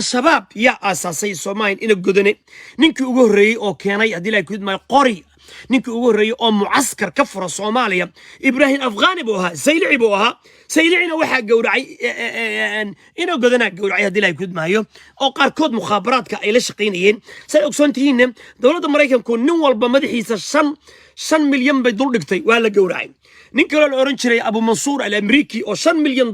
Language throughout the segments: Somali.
Al-Shabaab yaa aasaasay Soomaaliya? Ina Godane, ninkii ugu horreeyey oo keenay, haddii Ilahay ku idmaayo, qori, ninkii ugu horreeyey oo mucaskar ka fura Soomaaliya Ibraahim Afghani buu ahaa, Saylici buu ahaa. Saylicina waxaa gowracay Ina Godanaa gowracay, haddii Ilahay ku idmaayo, oo qaarkood mukhaabaraadka ay la shaqaynayeen. Say ogsoon tihiinne, dowladda Maraykanku nin walba madaxiisa 5 5 milyan bay dul dhigtay. Waa la gowracay. Nin kaloo la oran jiray Abu Mansuur Al Amriki oo $5 milyan,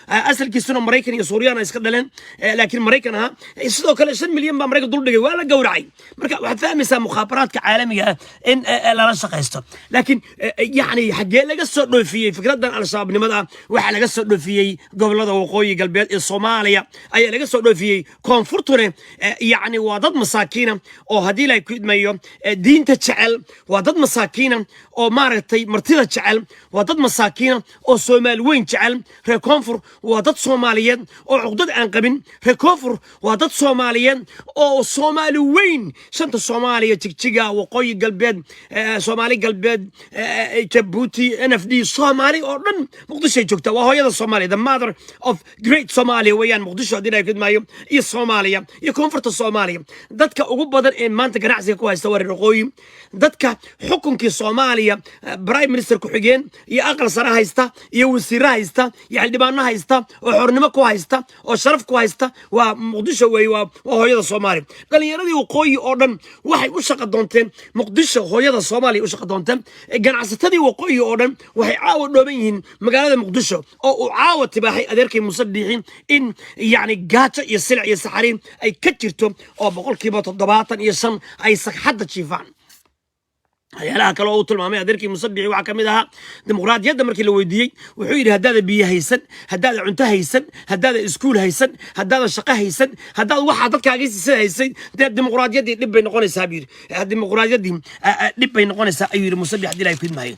asalkiisuna Maraykan iyo Suuriyaan ay iska dhaleen, laakiin Maraykan ahaa, sidoo kale 5 milyan baa Maraykan dul dhigay, waa la gowracay. Marka waxaad fahmaysaa mukhaabaraadka caalamiga ah in lala shaqaysto. Laakiin yacni xaggee laga soo dhoofiyey fikraddan Al-Shabaabnimada ah? Waxaa laga soo dhoofiyey gobolada waqooyi galbeed ee Soomaaliya ayaa laga soo dhoofiyey. Koonfurtune yacni waa dad masaakiina oo, haddii Ilahay ku idmayo, diinta jecel. Waa dad masaakiina oo maaragtay martida jecel. Waa dad masaakiina oo Soomaali weyn jecel. Reer Koonfur waa dad Soomaaliyeed oo cuqdad aan qabin. Reer Koonfur waa dad Soomaaliyeed oo Soomaali weyn, shanta Soomaaliya, Jigjiga, waqooyi galbeed, Soomaali Galbeed, Jabuuti, NFD, Soomaali oo dhan Muqdishoay joogtaa. Waa hooyada Soomaaliya, the mother of great Somalia weeyaan Muqdisho, haddii Ilahay ku idmaayo, iyo Soomaaliya iyo koonfurta Soomaaliya. Dadka ugu badan ee maanta ganacsiga ku haysta waa reer waqooyi. Dadka xukunkii Soomaaliya, prime minister ku-xigeen iyo aqal sare haysta iyo wasiirro haysta iyo xildhibaano haysta oo xornimo ku haysta oo sharaf ku haysta waa Muqdisho weeye. Waa hooyada Soomaaliya. Dhalinyaradii waqooyi oo dhan waxay u shaqa doonteen Muqdisho, hooyada Soomaaliya u shaqa doonteen. Ganacsatadii waqooyi oo dhan waxay caawa dhooban yihiin magaalada Muqdisho, oo uu caawa tibaaxay adeerkay Muuse Biixi in yacni gaajo iyo silic iyo saxariin ay ka jirto oo 75% ay sagxadda jiifaan. Waxyaalaha kale oo uu tilmaamay adeerkii Muuse Biixi waxaa ka mid ahaa dimuqraadiyadda. Markii la weydiiyey wuxuu yidhi: haddaada biyo haysan, haddaada cunto haysan, haddaada iskuul haysan, haddaada shaqo haysan, haddaad waxaa dadkaaga siisa haysay, dee dimuqraadiyaddii dhib bay noqonaysaa buu yidhi. Dimuqraadiyaddii dhib bay noqonaysaa ayuu yidhi Muuse Biixi, haddii Ilahay ku idmaayo.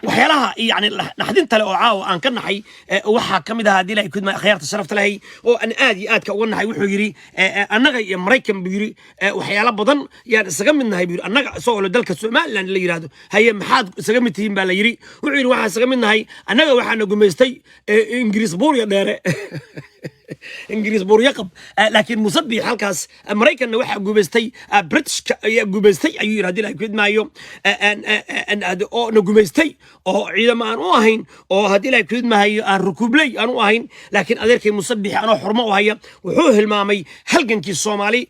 Waxyaalaha yani naxdinta leh oo caawa aan ka naxay waxaa ka mid ahaa, haddii Ilahay ku idmaayo, akhyaarta sharafta lehay, oo aan aad iyo aadka uga naxay, wuxuu yidhi annaga iyo Maraykan buu yidhi waxyaalo badan yaan isaga mid nahay buu yidhi, annaga isagoo le dalka Somaliland la yidhaahdo. Haye, maxaad isaga mid tihiin baa la yidhi. Wuxuu yidhi: waxaan isaga mid nahay, annaga waxaana gumaystay Ingiriis buurya dheere, Ingiriis buuryaqab. Laakiin Muuse Biixi halkaas Maraykanna waxaa gumaystay Britishka ayaa gumaystay ayuu yidhi, haddii Ilahay ku idmaayo, oo na gumaystay oo ciidamo aan u ahayn oo, haddii Ilahay ku idmaayo, aan rukubley aan u ahayn. Laakiin adeerkay Muuse Biixi, anoo xurmo u haya, wuxuu hilmaamay halgankii Soomaali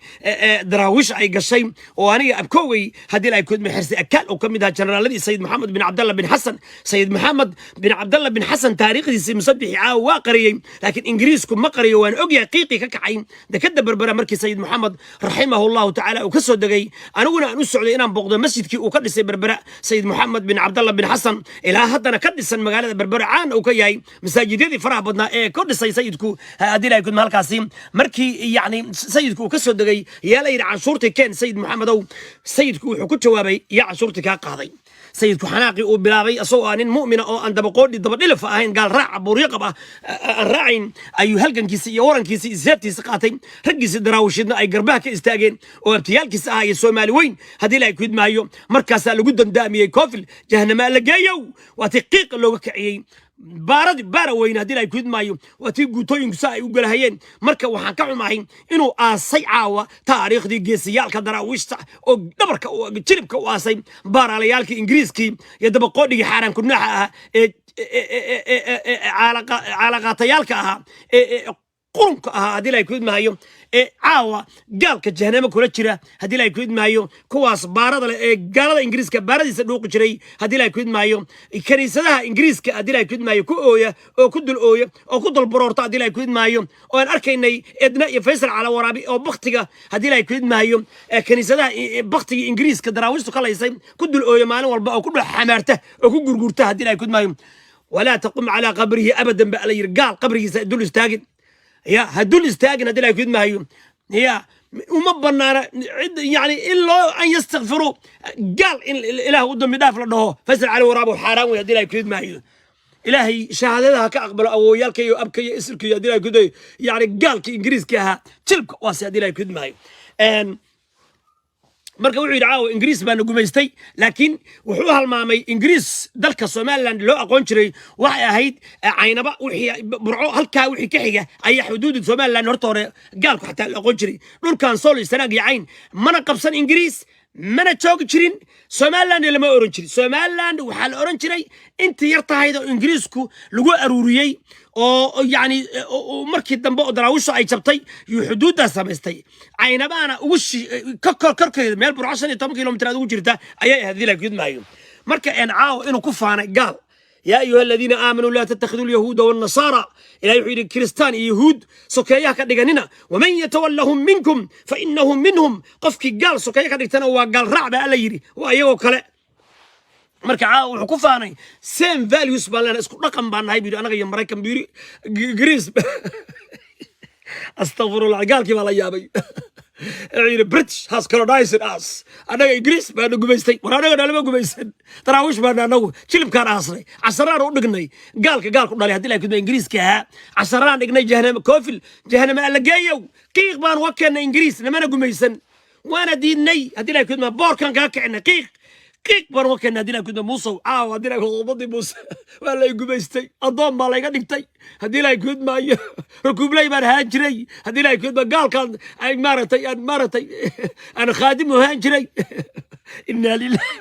Daraawiish ay gashay oo aniga abkoogay, haddii Ilahay ku idmaayo, Xirsi Akaal oo ka mid ahaa generaaladii Sayid Maxamed bin Cabdalla bin Xasan. Sayid Maxamed bin Cabdalla bin Xasan taariikhdiisii Muuse Biixi caawa waa qariyey, laakiin Ingiriisku ma qariyo. Waan ogyahay qiiqii ka kacay dekada Berbera markii Sayid Maxamed raximahu Allahu tacaala uu ka soo degay. Aniguna aan u socday inaan booqdo masjidkii uu ka dhisay Berbera Sayid Maxamed bin Cabdalla bin Xasan, ilaa haddana ka dhisan magaalada Berbera, caan uu ka yahay masaajidyadii faraha badnaa ee ka dhisay sayidku, haddii Ilahay kudma. Halkaasi markii yacni sayidku uu ka soo degay yaa la yidhi: "Canshuurtii keen, Sayid Maxamedow." Sayidku wuxuu ku jawaabay: "Yaa canshuurtii kaa qaaday?" Sayidku xanaaqii uu bilaabay, isagoo ah nin mu'mina oo aan dabaqoodhi dabadhilif ahayn, gaal raaca buuryaqab ah aan raacayn, ayuu halgankiisa iyo warankiisa iyo seeftiisa qaatay. Raggiisa Daraawishiidna ay garbaha ka istaageen oo abtiyaalkiisa ah iyo Soomaali weyn, haddii Ilahay ku idmaayo. Markaasaa lagu dandaamiyey koofil jahanamaa la geeyow. Waa tii qiiqa looga kiciyey baaradii baara weyne, haddii Ilahay ku idmaayo. Waa tii guutooyinku sa ay u galahayeen. Marka waxaan ka xumahay inuu aasay caawa taariikhdii geesiyaalka Daraawiishta oo dhabarka jilibka u aasay baaraalayaalkii Ingiriiskii iyo dabaqoodhigii xaaraan kunaaxa ahaa ee caalaqaatayaalka ahaa ee qurunka ahaa, haddii Ilahay ku idmaayo, ee caawa gaalka jahanamo kula jira, haddii Ilahay ku idmaayo, kuwaas baarada leh ee gaalada Ingiriiska baaradiisa dhuuqi jiray, haddii Ilahay ku idmaayo, kaniisadaha Ingiriiska, haddii Ilahay ku idmaayo, ku ooya oo ku dul ooya oo ku dul baroorta, haddii Ilahay ku idmaayo, oo aan arkaynay Edna iyo Faysal Calawaraabi oo baktiga, haddii Ilahay ku idmaayo, kaniisadaha baktiga Ingiriiska Daraawiishtu ka laysay ku dul ooya maalin walba oo ku dhex xamaarta oo ku gurgurta, haddii Ilahay ku idmaayo. "Walaa taqum calaa qabrihi abadan" ba la yiri. Gaal qabrigiisa dul istaagin, ya ha dul istaagin, haddii Ilahay ku idmaayo. Ya uma banaana cid yani in loo an yastakfiruu gaal in Ilaah u dambi dhaaf la dhaho. Faysal Cali Waraabo xaaraan wey, haddii Ilahay ku idmaayo. Ilaahay shahaadada ha ka aqbalo awooyaalka iyo abka iyo isilka iyo, haddii Ilahay ku idmaayo, yani gaalka Ingiriiska ahaa jilibka waase, haddii Ilahay ku idmaayo. Marka wuxuu yidhi caawa Ingiriis baana gumaystay, laakiin wuxuu halmaamay Ingiriis dalka Somaliland loo aqoon jiray waxay ahayd Caynaba, wixii Burco halkaa wixii ka xiga ayaa xuduudda Somaliland horta hore gaalku xataa la aqoon jiray. Dhulkan Sool iyo Sanaag iyo Cayn mana qabsan Ingiriis, mana joogi jirin. Somaliland lama oran jirin. Somaliland waxaa la oran jiray intii yar tahayd oo Ingiriisku lagu aruuriyey oo yacni markii dambe oo Daraawishu ay jabtay yuu xuduuddaas samaystay. Caynabaana ugu ka kor korkeeda meel Burco 15 kilomitir aad ugu jirta ayay ahayd dila gudmaayo. Marka een caawa inuu ku faanay gaal, يا أيها الذين آمنوا لا تتخذوا اليهود والنصارى، إلهي wuxuu yidhi Kiristaan iyo Yahuud sokeeyaha ka dhiganina. ومن يتولهم منكم فإنه منهم. Qofkii gaal sokeeya ka dhigtana waa gaal raac baa Alla yidhi, waa iyagoo kale. Marka caawa wuxuu ku faanay same values baan leenahay, isku dhaqan baan nahay buu yidhi anaga iyo Maraykan buu yidhi, Ingiriis. Astaqfirullah, gaalkii baa la yaabay. Wuxuu yidhi "British has colonized us", annaga Ingiriis baana gumaystay. War annaga nalama gumaysan, Daraawish baana anagu jilibkaan aasnay, casaraan u dhignay gaalka gaalku dhalay. Haddii la kudma Ingiriiska ahaa casaraan dhignay, jahanama koofil, jahanama alla geeyow, qiiq baan uga keennay. Ingiriis namana gumaysan, waana diidnay. Haddii la kudma boorkan kaga kicinay, qiiq qiiq baan uga keennay. Haddii la kudma Muusow caawa haddii la khudbadii Muuse waa lay gumaystay, addoon baa layga dhigtay. Haddii la kudmaayo rakuubley baan ahaan jiray. Haddii la kudma gaalkaan ay maaragtay aan maaragtay aan khaadim u ahaan jiray. Inaa lillahi.